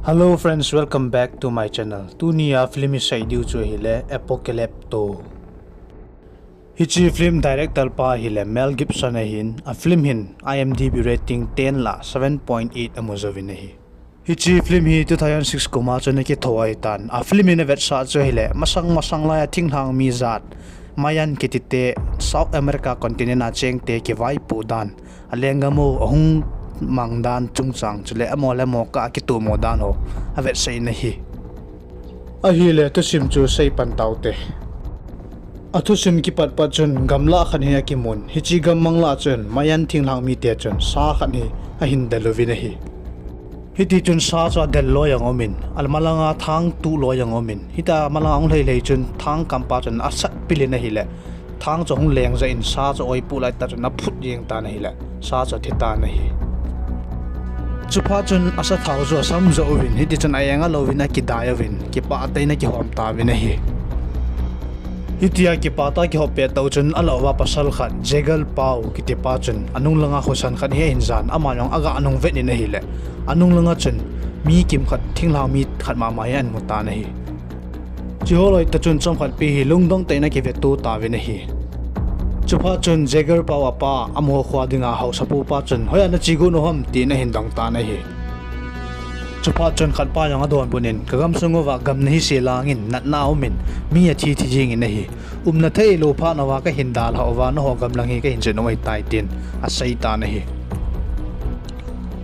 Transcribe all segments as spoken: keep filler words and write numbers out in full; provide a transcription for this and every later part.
Hello friends, welcome back to my channel. Tunia film isei diu chu ahile Apocalypto. Hiche film director pa ahile Mel Gibson ahin, a film hin I M D B rating ten lah seven point eight amu jouvin ahi. Hiche film hi two thousand six kuma chun akitho ahitan. A film in avetsah chu ahile masang masang laiya thinglhang mi jat, Mayan kitite, South America continent a chengte kivaipoh dan, alenggam u ahung mang dan chungchang chule amaho le amaho kah a kitomo dan ho avetsah in ahi. Ahile thusim chu seipan taute. Athusim kipat pat chun gamlah khat hi akimun. Hiche gammang lah chun Mayan thinglhang mite chun sa khat hi ahin del uvin ahi. Hitichun sa chu adel loi jong aumin, amalanga thang tuh loi jong aumin, hitia malanga ahung lhei lhei chun thang kampa chun asatpil in ahile, thang chu ahung leng jeh in sa chu oipoh laitah chun aphut jeng tan ahile, sa chu athi tan ahi. Chuphat chun asathau chu asam joh uvin, hitichun a-eng alouvin akidai uvin, kipah tah in akihom tauvin ahi. Hitia kipah tah a kihop pet tah u chun alah uva pasal khat, Jagger Pao kitipa chun anung langa khosan khat hi ahin jan, ama jong aga nung vet in ahile, anung langa chun mi kimkhat, thinglhang mi khat mama hi ahin mu tan ahi. Chuho loi tah chun chomkhat pi hi lungdong tah in akiveto tauvin ahi. Chuphat chun Jagger Pao apa, amaho khoa dinga haosapu pa chun, hoiya nache got u ham, tin ahin dong tan ahi. Chuphat chun khatpa jong adonbut in, kagamsung uva gam nahi se langin natna aumin, mi athi thi jengin ahi. Umna theilou phat uva kahin dalhah uva, nangho gam lang hi kahin jet nom ahitai, tin asei tan ahi.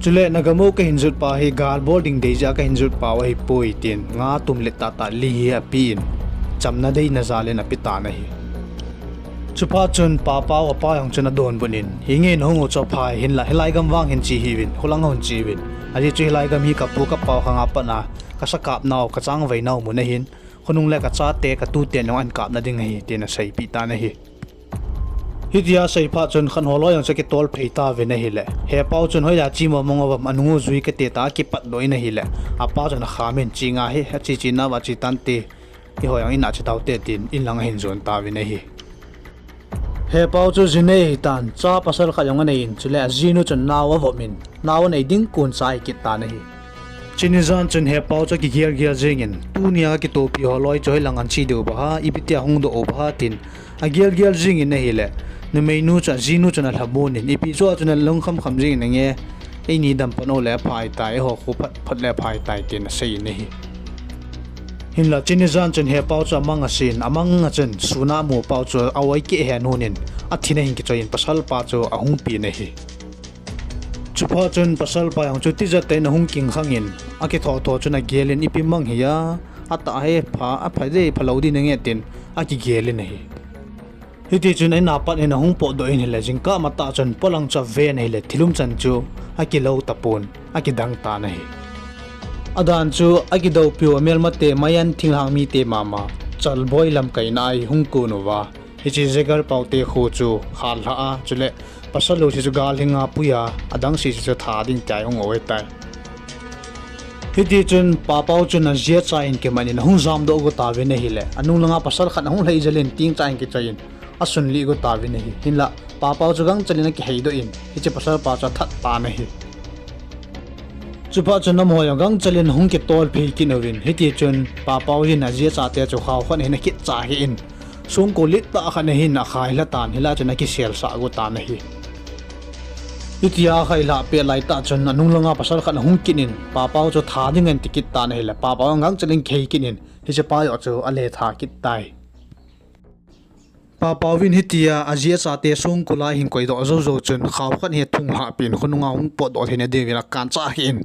Chule nagam u kahin jot pa hi gal bol ding dei jeh a kahin jot pau ahipoi, tin nga tum let tahtah li hi apen, chamna deina jal in ape tan ahi. Chuphat chun Pa Pau apa jong chun adonbut in, hinge nahung u chu aphai, hinla hilai gam vang hin che hih uvin, khulang a hung che uvin. Ajeh chu hilai gam hi kapu kapau khang a pat a kasakap nau, kachangvai nau mun ahin, khonung le kachate, katuten jong ahin kapna ding ahi, tin aseipeh tan ahi. Hitia asei phat chun khat ho loi jong chu akitol phei tauvin ahile, He Pau chun hoiya che mong mong uvam, anung u jui kate, tia akipatdoh in ahile, apa chun akham in, che ngai, ache che nauva che tante, eiho jong in a che taute, tin in lang ahin jon tauvin ahi. He Pau chu jinei ahitan, cha pasal khat jong anei in, chule ajinu chun nao avop in, nao anei ding kon cha ahi kit tan ahi. Chuni jan chun He Pau chu akigel gel jengin, tunia kakitopi ho loi chu hoilang ahin che diu ham, ipi tia hung doh u ham, tin agel gel jengin ahile, numeinu chu, ajinu chun alhamon in, ipi jeh a chu nalung kham kham jengin nange, eini dam pan u le aphai tai, eiho kho phat phat le aphai tai, tin asei in ahi. Hinla chuni jan chun He Pau chu amang asen, amang a chun sun a amu pau chu a-oi keh hen hon in, athin ahin kichoi in pasal pa chu ahung pen ahi. Chuphat chun pasal pa jong chu tijat tah in ahung kingkhang in, akitho tho chun agel in, ipi mang hiya, atah hi pha, apha ding phalou ding nange, tin akigel in ahi. Hitichun in a pat in ahung potdoh in ahile, jingkah matah chun polang chu aven ahile, thil umchan chu akilou tapon, akidang tan ahi. Adan chu akidoupiu amelmate Mayan thinglhang mite mama, chalboi lamkaina a ahung kon uva, hiche Jagger Pau te kho chu khallhah a, chule pasal jouse chu gal hinga pui a, adang sese chu tha ding tia ahung o ahitai. Hitichun Pa Pau chun ajiacha in kiman in ahung jamdoh go tauvin ahile, anung langa pasal khat ahung lhai jel in tingcha in kichoi in asunlih go tauvin ahi. Hinla Pa Pau chu gangchel in akiheidoh in, hiche pasal pa chu athat tan ahi. Chuphat chun amaho jong gangchel in ahung kitol phei kit uvin, hitichun Pa Pau hin ajiachate chu khao khat hin akitcha hih in, songko littah khat ahin akhailha tan, hilai chun akiselsah go tan ahi. Hitia akhailhah pet laitah chun anung langa pasal khat ahung kit in, Pa Pau chu tha ding ahin ti kit tan ahile, Pa Pau jong gangchel in kihei kit in, hiche pa joh chu aletha kit tai. Pa Pau vin hitia ajiachate songko lai ahin koidoh jou jou chun khao khat hi athunglhah peh in khonunga hung potdoh theina diuvin akancha hih in,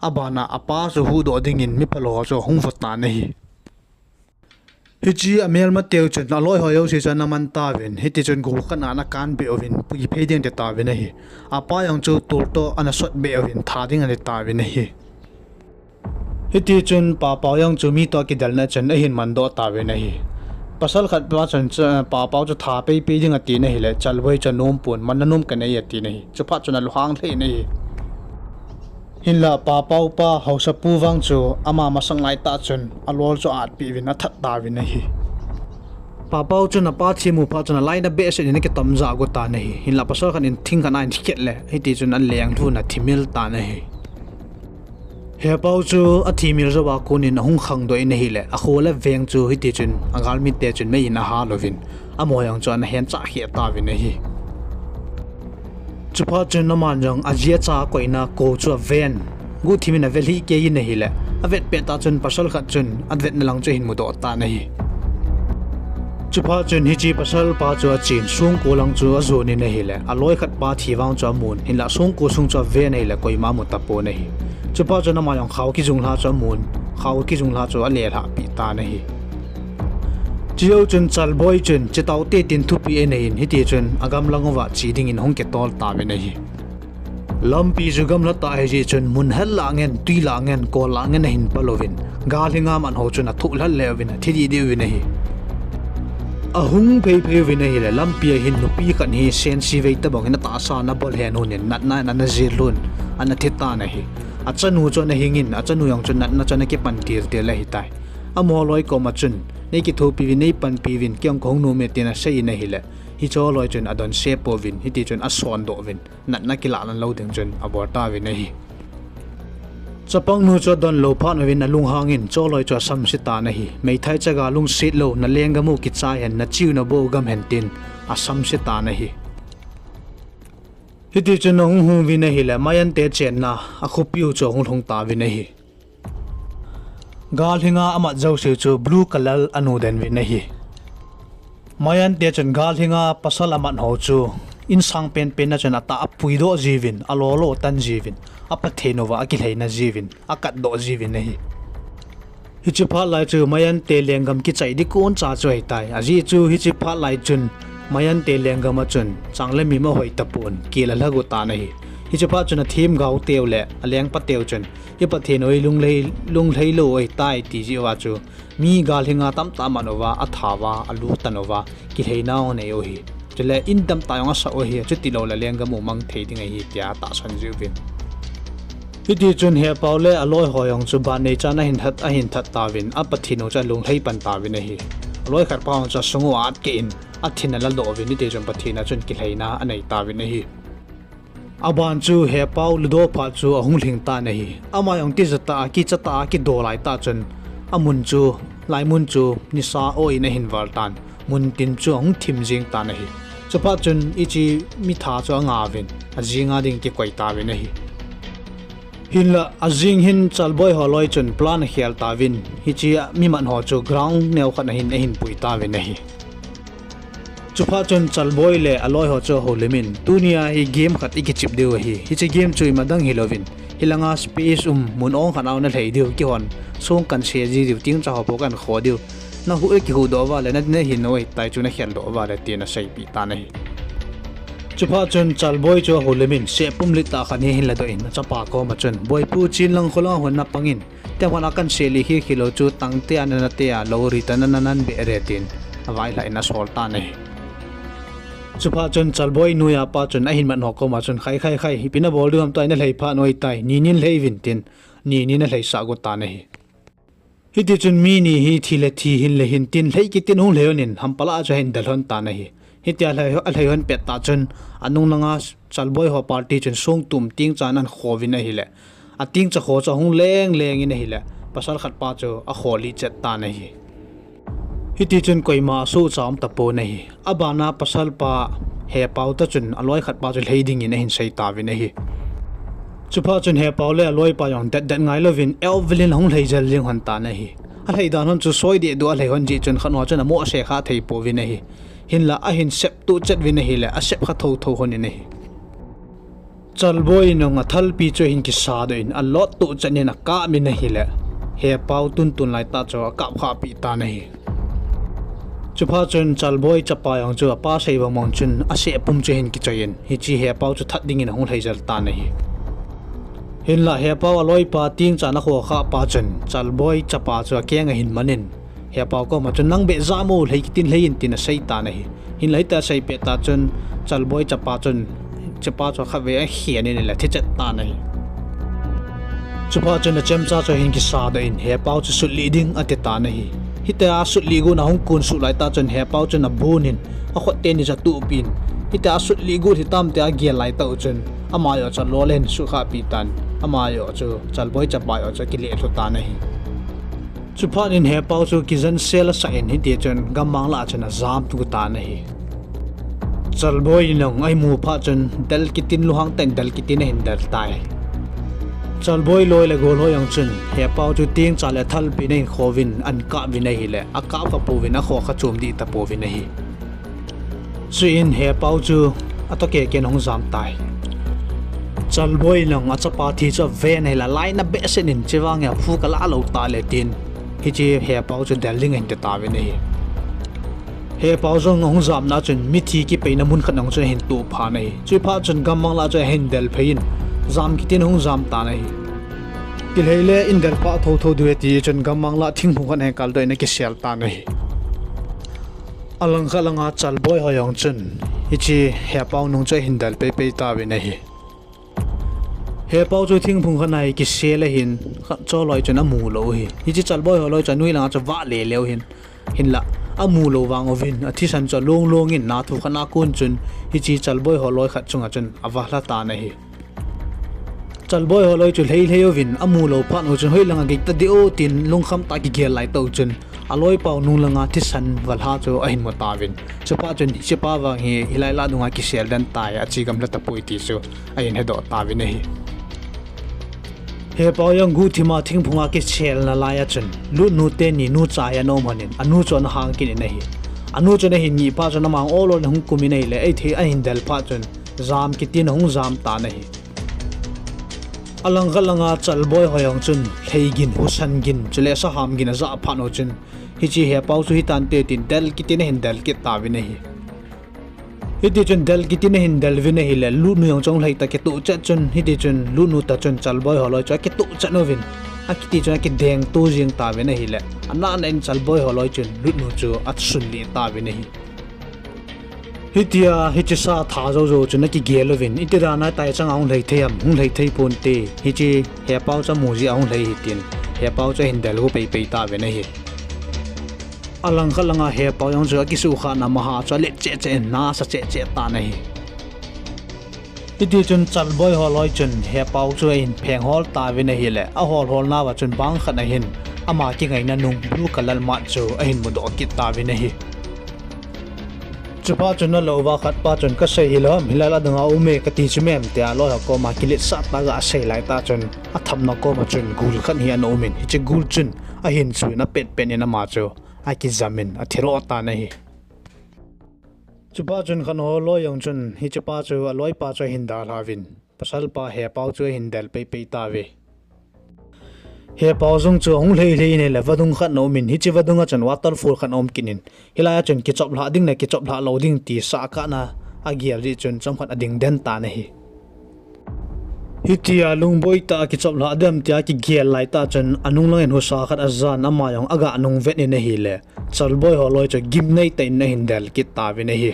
abana apa chu huhdoh dingin miphalou chu ahung vo tan ahi. Hiche amelmateu chun aloi ho jouse chu ana man tauvin, hitichun gol khat a ana kanbeh uvin, puiphei ding ati tauvin ahi. Apa jong chu tol toh ana sotbeh uvin, tha ding ati tauvin ahi. Hitichun Pa Pau jong chu mi toh akidelna chun ahin mandoh tauvin ahi. Pasal khat pa chun chu, Pa Pau chu tha peipei ding atin ahile, chalboi chu anompon, man nanom kanei atin ahi. Chuphat chun alunghang lheh in ahi. Hinla Pa Pau pa haosapu vang chu ama masang laitah chun alol chu atpeh uvin athat tauvin ahi. Pa Pau chun apa thi amu phat chun alainat behseh in akitamjah go tan ahi. Hinla pasal khat in thing khat ahin khet le, hitichun aleng lhun athimil tan ahi. Hepau chu athi mil jouva konin ahung khangdoh in ahile, akho le veng chu hitichun agalmite chun mei in ahal uvin, amaho jong chu ana henchah kheh tauvin ahi. Chuphat chun aman jong aji acha akoina kou chu aven, guhthim in avelhih kei in ahile, avet pettah chun pasal khat chun avetna lang chu ahin mudoh tan ahi. Chuphat chun hiche pasalpa chu achen, songko lang chu ajon in ahile, aloi khatpa thi vang chu amun, hinlah songko sung chu aven ahile koima amu tapon ahi. Chuphat chun ama jong khao kijunglha chu amun, khao kijunglha chu alelhah peh tan ahi. Chujou chun Chalboi chun chetaote tin thupeh aneiyin, hitichun agamlang uva che dingin ahung kitol tauvin ahi. Lampi chu gamla tah ahijeh chun mun hel lah ngen, twi lah ngen, kol lah ngen ahin pal uvin, gal hinga mat ho chun athoh lhal lheh uvin, athi deh deh uvin ahi. Ahung phei phei uvin ahile, lampia hin nupi khat hi sense vei tobang hin atahsa ana bol hen lhonin, natna in ana jel lhon, ana thi tan ahi. Achanu chu ana hingin, achanu jong chun natna chu ana kipan til til ahitai. Amaho loi koma chun, nei kithopi uvin, nei panpi uvin, kei jong kahung nom e tin asei in ahile, hicheho loi chun adonse pouvin, hitichun asondoh uvin, natna kilah lou ding chun abol tauvin ahi. Chapangnu chu adonlou phat uvin alunghangin, cheho loi chu asamse tan ahi. Meithai chaga lungset lou, na lenggam u kichai hen, na chi u na bo u gam hen tin asamse tan ahi. Hitichun ahung hung uvin ahile, Mayante chenna akhopiu chu ahung lhung tauvin ahi. Gal hinga amat jouseu chu blue color anu den uvin ahi. Mayante chun gal hinga pasal amat ho chu insang penpen na chun atah apuidoh jiuvin, alolo tan jiuvin, a Pathen uva akilheina jiuvin, akatdoh jiuvin ahi. Hiche phat lai chu Mayante lenggam kichai ding koncha chu ahitai. Ajeh chu hiche phat lai chun Mayante lenggam a chun chang le mim ahoi tapon, kel alha got tan ahi. Hiche phat chun athemgaoteu le alengpateu chun, i Pathen u hi lunglhai, lunglhai lou ahitai ti jeh uva chu, mi gal hinga tamtah amat uva, atha uva, alu tan uva, kilheina anei u ahi. Chule in tamtah jong asah u ahi, chuti lou le lenggam u mang thei ding ahi tia atahsan jiuvin. Hitichun Hepau le aloi ho jong chu ban neichan ahin that, ahin that tauvin, a Pathen u chu alunglhai pan tauvin ahi. Aloi khatpa jong chu asung u a at keh in, athin aladoh uvin, hitichun Pathen a chun kilheina anei tauvin ahi. Aban chu Hepau ludo phat chu ahung lhing tan ahi. Ama jong tijatah a, kichatah a, kido laitah chun, amun chu, laimun chu nisa o in ahin val tan, muntin chu ahung thim jeng tan ahi. Chuphat chun hiche mitha chu anga uvin, ajing a ding kikoi tauvin ahi. Hinlah ajing hin Chalboi ho loi chun plan akhel tauvin, hiche mimat ho chu ground neo khat a hin ahin pui tauvin ahi. Chuphat chun Chalboi le aloi ho chu ahoulimin, tunia hi game khat ikichep diu ahi. Hiche game chu imadang hilouvin, hilanga space um mun ong khat a nalhai diu, keihon song kanse ji diu, tingcha ho bou kankho diu. Nahu, ikihuhdoh uva le, na, nahin u ahitai chu nakheldoh uva le, tin aseipeh tan ahi. Chuphat chun Chalboi chu ahoulimin, sehpum littah khat hi ahin ladoh in, achapa koma chun, Boipu, chenlang kholanga hon napangin, temkhat a kanseh lih khel khel lou chu, tangte a nana te a, lou ri ta nana nan beh re tin, availhah in asol tan ahi. Chuphat chun Chalboi noiya pa chun ahin mat ho koma chun, Khai, khai, khai, ipi nabol diu ham, tua nalhai phat u ahitai, ninin lhai uvin tin, ninin alhaisah got tan ahi. Hitichun mi ni hi thi le thi, hin le hin tin, lhai kitin hung lhai lhonin, hampa lah a chu ahin del lhon tan ahi. Hitia alhai, alhai lhon pettah chun, anung langa Chalboi ho party chun songtum tingcha in ankho uvin ahile, atingcha kho chu ahung leng lengin ahile, pasal khatpa chu akho lih chet tan ahi. Hitichun koima asohcha um tapon ahi. Abana pasalpa Hepau toh chun aloi khatpa chu lhai dingin ahin sei tauvin ahi. Chuphat chun Hepau le aloipa jong det det ngailouvin, Evelyn ahung lhai jel jeng lhon tan ahi. Alhai dan lhon chu soi dehduh alhai lhon jeh chun khat ho chun amohse kha thei pouvin ahi. Hinlah ahin sep toh chet uvin ahile, asep kha thotho lhonin ahi. Chalboi in jong athalpi chu ahin kisadoh in, alot toh chet in akap in ahile, Hepau tuntun laitah chu akap khahpeh tan ahi. Chuphat chun Chalboi chapa jong chu apa sei bang bang chun asehpum chu ahin kichoiyin, hiche Hepau chu that dingin ahung lhai jel tan ahi. Hinlah Hepau aloipa tingcha in akho khahpa chun Chalboi chapa chu akeng ahin manin, Hepau koma chun, Nang beh jam o, lhai kitin lhai in, tin asei tan ahi. Hinlah hitia asei pettah chun Chalboi chapa chun, chapa chu khatvei akhen in ahile thi chet tan ahi. Chuphat chun achemcha chu ahin kisadoh in, Hepau chu sutlih ding ati tan ahi. Hitia asutlih got in ahung konsuh laitah chun Hepau chun abonin, akhut teni chu atuhpeh in, hitia asutlih got hitam tia agel laitah u chun, ama jong chu alol ahin suhkhahpeh tan. Ama joh chu, Chalboi chapa joh chu akile lhu tan ahi. Chuphat in Hepao chu kijen sel asah in hiti chun gammang lah a chun ajam gu tan ahi. Chalboi in jong ahin mu phat chun del kitin lunghang tah in del kitin ahin del tai. Chalboi loi le gol ho jong chun Hepao chu tengcha le thalpi in ahin kho uvin ahin kap uvin ahile, akap kha pouvin akho kha chom dih tapouvin ahi. Chuin Hepao chu atoh keken ahung jam tai. Chalboi in jong achapa thi chu aven ahile, alainat behseh in, chuvang hi aphu kalah lou tah le tin, hiche Hepao chu del ding ahin ti tauvin ahi. Hepao jong ahung jamna chun mithi kipeina mun khat jong chu ahin toh phan ahi. Chuphat chun gammang lah chu ahin del phei in, jam kitin ahung jam tan ahi. Kilhei le in del pha thotho diu ahi ti chun gammang lah thingphung khat ahin kaldoh in akisel tan ahi. Alangkhat langa Chalboi ho jong chun hiche Hepao nung chu ahin del peipei tauvin ahi. Hepao chu thingphung khat na hi kisel ahin, khat chol loi chun amu lou ahi. Hiche Chalboi ho loi chu anoi langa chu avah le leu ahin, hinlah amu lou vang uvin athisan chu along long in, na thu khat na kon chun hiche Chalboi ho loi khat chunga chun avah lha tan ahi. Chalboi ho loi chu lheilhei uvin amu lou phat u chun hoilanga gei ta ding o tin lungkham tah a kigel lai tah u chun aloipau nung langa thisan valha chu ahin mu tauvin. Chuphat chun hichepa vang hi hilai lah dunga kisel den tai, ache gamla tapoi ti chu ahin hedoh tauvin ahi. Hepao jong guhthima thingphunga kiselna lai a chun lutnu teni nucha hi ana um lhonin, anu chu ana hang kit in ahi. Anu chun ahin ngih phat chun ama jong ol ol in ahung kum in ahile, eithei ahin del phat chun jam kitin ahung jam tan ahi. Alangkhat langa Chalboi ho jong chun lheigin, husan gin, chule saham gin ajah phat u chun, hiche Hepao chu hitante tin del kitin ahin del kit tauvin ahi. Hitichun del kitin ahin del uvin ahile, lutnu jong chu ahung lhai ta kitoh chet chun, hitichun lutnu toh chun Chalboi ho loi chu akitoh chet uvin, akiti chun akideng to jeng tauvin ahile, anahna in Chalboi ho loi chun lutnu chu asunlih tauvin ahi. Hitia hiche sa tha jou jou chun akigel uvin, iti dan a taichang a hung lhai thei ham, hung lhai thei ponte, hiche Hepao chu amu jeh a hung lhai ahi tin, Hepao chu ahin del gu peipei tauvin ahi. Alangkhat langa Hepao jong chu akisuhkhahna maha chu alet cheh cheh in, nasa cheh cheh tan ahi. Hitichun Chalboi ho loi chun Hepao chu ahin pheng hol tauvin ahile, ahol holnauva chun bang khat ahin ama kingaina nung blue colour mat chu ahin mudoh kit tauvin ahi. Chuphat chun alou uva khatpa chun, kasei hilou ham, hilai lah dunga um e kati chu mem, tia aloiho koma kiletsah tah a aga sei laitah chun, athapna koma chun gul khat hi ana umin, hiche gul chun ahin suina petpet in ama chu akijamin athilo tan ahi. Chuphat chun khatho loi jong chun hichepa chu aloipa chu ahin dalhauvin, pasalpa Hepao chu ahin del peipei tauve. Hepao jong chu ahung lhei lhei in ahile vadung khat ana umin, hiche vadunga chun waterfall khat ana um kit in, hilai a chun kichoplhah ding le kichoplhah lou ding ti sahkahna agel jeh chun chomkhat ading den tan ahi. Hitia lungboi tah a kichoplhah dem tia kigel laitah chun anung langin husa khat ajan, ama jong aga nung vet in ahile, Chalboi ho loi chu gimnei tah in ahin del kit tauvin ahi.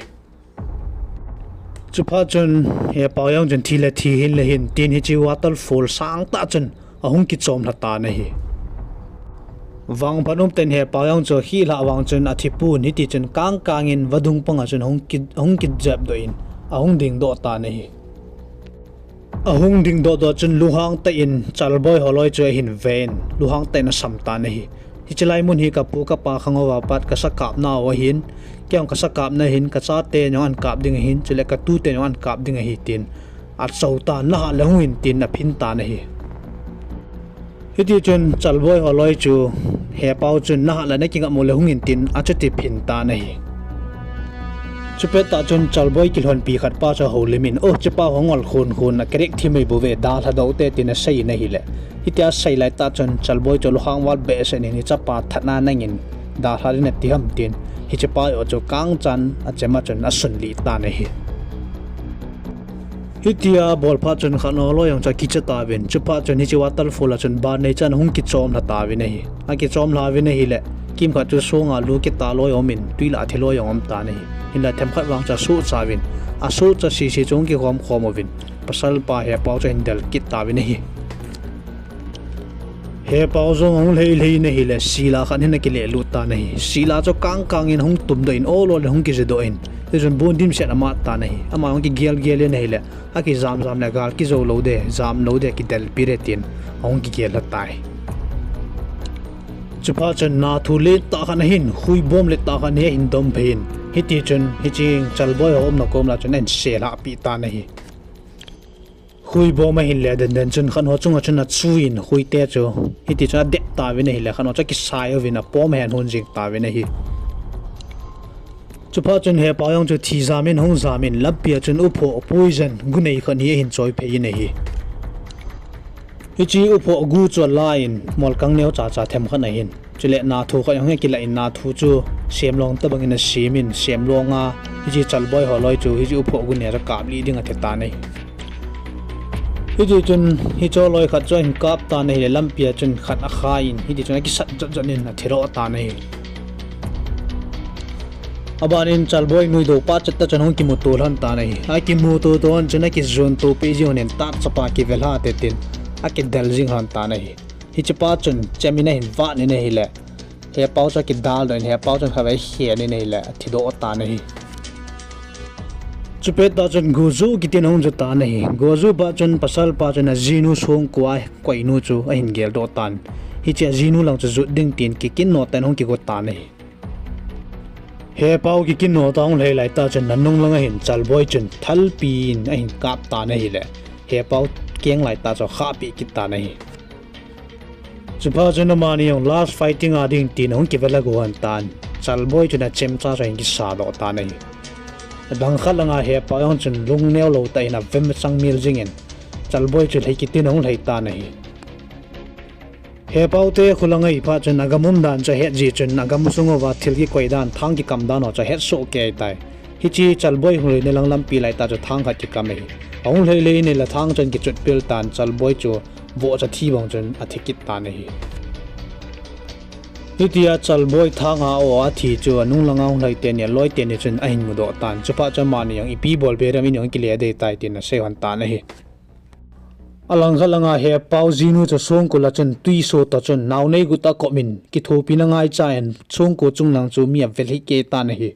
Chuphat chun Hepao jong chun thi le thi, hin le hin tin hiche waterfall sangtah chun ahung kichomlha tan ahi. Vangphat umtah in Hepao jong chu akhih lhah vang chun athipon, hitichun kangkang in vadung panga chun ahung ki, ahung kijepdoh in ahung dingdoh tan ahi. Ahung dingdoh doh chun lunghang tah in Chalboi ho loi chu ahin ven, lunghang tah in asam tan ahi. Hiche lai mun hi kapu kapa khang uva pat kasakapnau ahin, kei jong kasakapna ahin, kachate jong ahin kap ding ahin, chule katute jong ahin kap ding ahi tin, achou tan, nahat le hung in tin aphin tan ahi. Hitichun Chalboi ho loi chu Hepao chun nahat le nakingam u le hung in tin achuti phin tan ahi. Chupettah chun Chalboi kilhonpi khatpa chu ahoulimin, o, hichepa hung ngol khon khon, a crack thim ahibouve, dalha doh te tin asei in ahile, hitia asei laitah chun Chalboi chu lunghang val behseh in hichepa thatna nangin dalha ding nati ham tin, hichepa joh chu kangchan achema chun asunlih tan ahi. Hitia abolphat chun khatho loi jong chu akicha tauvin, chuphat chun hiche waterfall a chun ban neichan ahung kichomlha tauvin ahi. Akichomlha uvin ahile, kimkhat chu songa lu kitah loi aumin, twi lah a thi loi jong aum tan ahi. Hinla themkhat vang chu asohcha uvin, asohcha sese chu ahung kikhom khom uvin, pasalpa Hepao chu ahin del kit tauvin ahi. Hepao jong ahung lhei lhei in ahile, sila khat hin akilehlut tan ahi. Sila chu kangkang in ahung tumdoh in, ol ol in ahung kijedoh in, Hichun bon dimset amat tan ahi. Ama hung kigel gel in ahile, akijam jam le gal kijou lou de, jam lou de, kidelpi de tin ahung kigel lha tai. Chuphat chun nathu lentah khat ahin, khuibom lentah khat ahin dom phei in, hitichun hiche Chalboi ho umna kom lah chun ahin selhah peh tan ahi. Khuibom ahin le denden chun khat ho chunga chun achu in, khuite chu hitichun adep tauvin ahile, khat ho chu akisai uvin apom ahin hon jing tauvin ahi. Chuphat chun Hepao jong chu thi jam in ahung jam in, lampia chun uphoh poison gu nei khat hi ahin choi phei in ahi. Hiche uphoh gu chu ala in molkang neo chacha them khat ahin, chule nathu khat jong hi akilah in, nathu chu semlong tobang in asem in, semlong a hiche Chalboi ho loi chu hiche uphoh gu nia chu kaplih ding athe tan ahi. Hitichun hiche loi khat chu ahin kap tan ahile, lampia chun khat akhai in, hitichun akisat jot jot in athi doh tan ahi. Aban in Chalboi nuidou pa chet tah chun hung kimuto lhon tan ahi. Akimuto to lhon chun akijon to peh jing lhon in, tat chapa kive lha te tin akidel jing lhon tan ahi. Hichepa chun chem in ahin vat in ahile, Hepao chu akidaldoh in, Hepao chun khatvei akhen in ahile, athidoh tan ahi. Chupet tah chun Goju kiti in ahung ju tan ahi. Goju pa chun pasal pa chun ajinu songko a koinu chu ahin geldoh tan, hiche ajinu lang chu jot ding tin kikinno tah in ahung kigo tan ahi. Hepao kikinno tah ahung lhai lai tah chun anung langa hin Chalboi chun thalpi in ahin kap tan ahile, Hepao keng lai tah chu akhahpeh kit tan ahi. Chuphat chun amani jong last fighting a ding tin ahung kive lha go lhon tan, Chalboi chun achemcha chu ahin kisadoh tan ahi. Adang khat langa Hepao jong chun lungneo lou tah in avem achang mil jing in, Chalboi chu lhai kiti in ahung lhai tan ahi. Hepao te khulang ahi phat chun agam umdan chu ahet jeh chun agam sung uva thil kikoi dan, thang kikam dan ho chu ahet soh kei tai. Hiche Chalboi hung lhai na lang lampi lai tah chu thang khat kikam ahi. Ahung lhai lhai in ahile thang chun kichot pil tan, Chalboi chu vohcha thi bang chun athi kit tan ahi. Hitia Chalboi thang a o athi chu anung langa hung lhai teni, aloi teni chun ahin mudoh tan. Chuphat chun amani jong ipi bol be ham, in jong kile dei tai tin asei lhon tan ahi. Alangkhat langa Hepao jinu chu songko lah chun twiso toh chun naonei gu tah akop in, kithopina ngaicha in songko chung lang chu mi ave lhih kei tan ahi.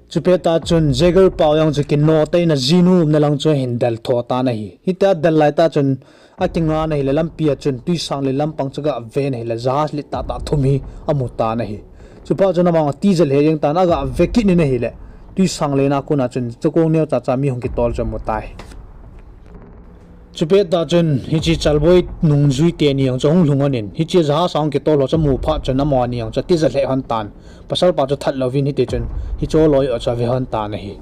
Chupet tah chun Jaeger pao jong chu kino tah in ajinu umna lang chu ahin del tho tan ahi. Hitia adel lai tah chun akinga in ahile, lampi a chun twisang lei lampang chu aga ven ahile, jahaj lentah tah thum hi amu tan ahi. Chuphat chun amahon atijat lheh jeng tan, aga ve kit in ahile, twisang leina kona chun chukong neo chacha mi hung kitol chu amu tai. Chupet tah chun hiche Chalboi nungjui teni jong chu ahung lhung lhon in, hiche jahaj a hung kitol ho chu amu phat chun amani jong chu atijat lheh lhon tan. Pasalpa chu that louvin hitichun hiche loi ho chu ave lhon tan ahi.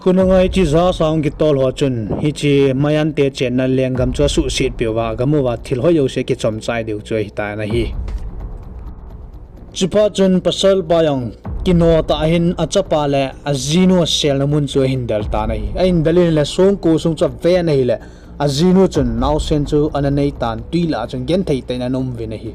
Khonunga hiche jahaj a hung kitol ho chun hiche Mayan te chenna lenggam chu asuhset peh uva, agam uva thil hoi jouse akichom chai diu chu ahitan ahi. Chuphat chun pasalpa jong kino tah in achapa le ajinu aselna mun chu ahin del tan ahi. Ahin del in ahile songko sung chu aven ahile, ajinu chun naosen chu ana nei tan, twi lah a chun genthei tah in ana um uvin ahi.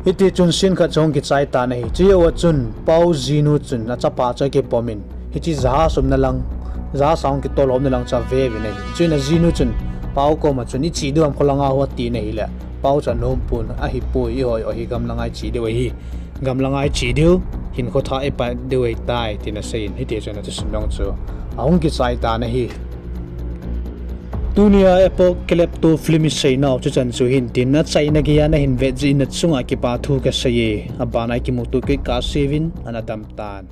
Hitichun scene khat chu ahung kichai tan ahi. Chujou a chun Pao jinu chun achapa chu akipom in, hiche jahaj umna lang, jahaj a hung kitol ho umna lang chu ave uvin ahi. Chuin ajinu chun Pao koma chun, iche diu ham kholanga ho, atin ahile, Pao chu anompon, ahipoi, ihoi, ihi gamlanga iche diu ahi. Gamlanga iche diu, hinkho thah ipat diu ahitai, tin asei in, hitichun athusim jong chu ahung kichai tan ahi. Tunia Apocalypto film iseinau chu chan chu hin tin, achaina geiya nahin vet jeh in nachunga kipa thu kasei e. Abana ikimuto kit kah seuvin, ana dam tan.